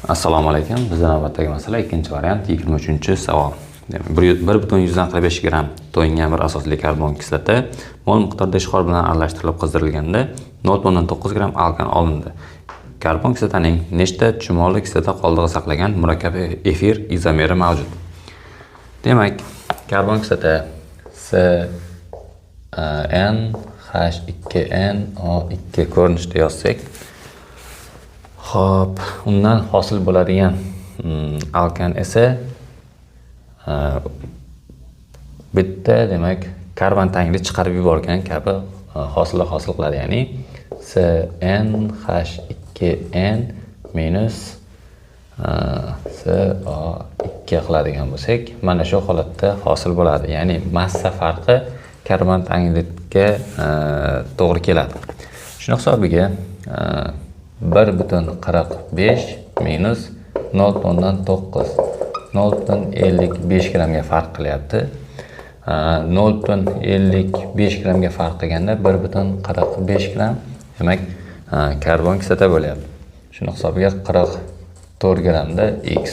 Assalomu alaykum. Bizda navbatdagi masala ikkinchi variant 23-savol. Demak, 1,45 gramm to'yingan bir asosli karbon kislota mol miqdorda ishqor bilan aralashtirilib qizdirilganda 0,9 gramm alkan olindi. Karbon kislotaning nechta chumoli kislota qoldig'i saqlagan murakkab efir izomeri mavjud? Demak, karbon kislota C N H2N O2 ko'rinishda yozsak, xo'p, undan hosil bo'ladigan alkan esa bitta, demak, karbon tangni chiqarib yuborgan kabi hosil qiladi, ya'ni CnH2n minus CO2 qiladigan bo'lsak, mana shu holatda hosil bo'ladi. Ya'ni massa farqi karbon tanglikka to'g'ri keladi. Shuni hisobiga 1,45 minus 0,9 0,55 grammga farq qilyapti. 0,55 grammga farq qilganda 1,45 gramm, demak, karbon kislota bo'lyapti. Shuni hisobiga 44 grammda x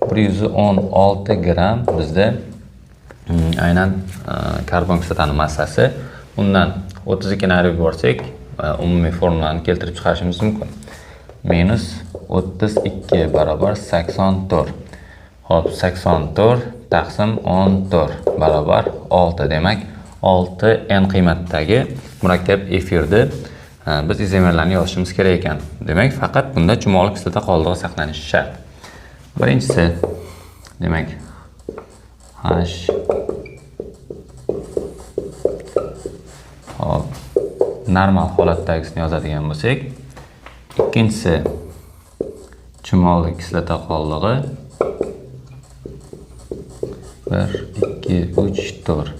116 gramm bizda aynan karbon kislotaning massasi. Undan 32 ni ayirib yuborsak, umumiy formulani keltirib chiqarishimiz mumkin. Minus 32 barobar 84. Xo'p, 84 taqsim 14 barobar 6. Demak, 6 n qiymatdagi murakkab efirni biz izomerlarni yozishimiz kerak ekan. Demak, faqat bunda chumoli kislota qoldig'i saqlanishi shart. Birinchisi, demak, H. Hop, normal holatdagisini yozadigan bo'lsak, ikkinchisi chumoli kislota qoldig'i 1 2 3 4.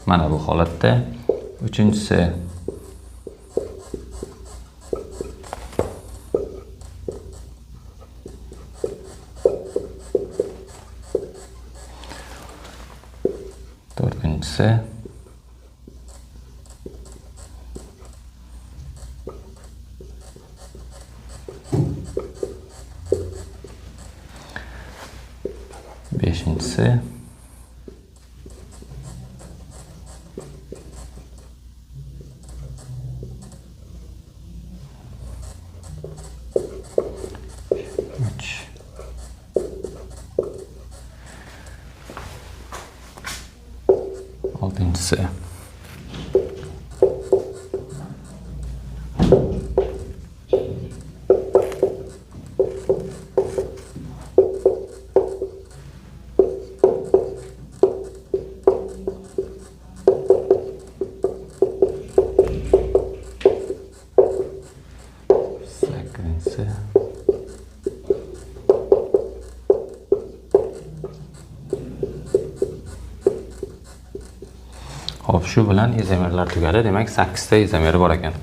Mana bu holatda. Uchinchisi to'rtinchisi beshinchisi uch oltinchisi. Sakkizinchisi. Xo'p, shu bilan izomerlar tugadi. Demak, 8 ta izomeri bor ekan.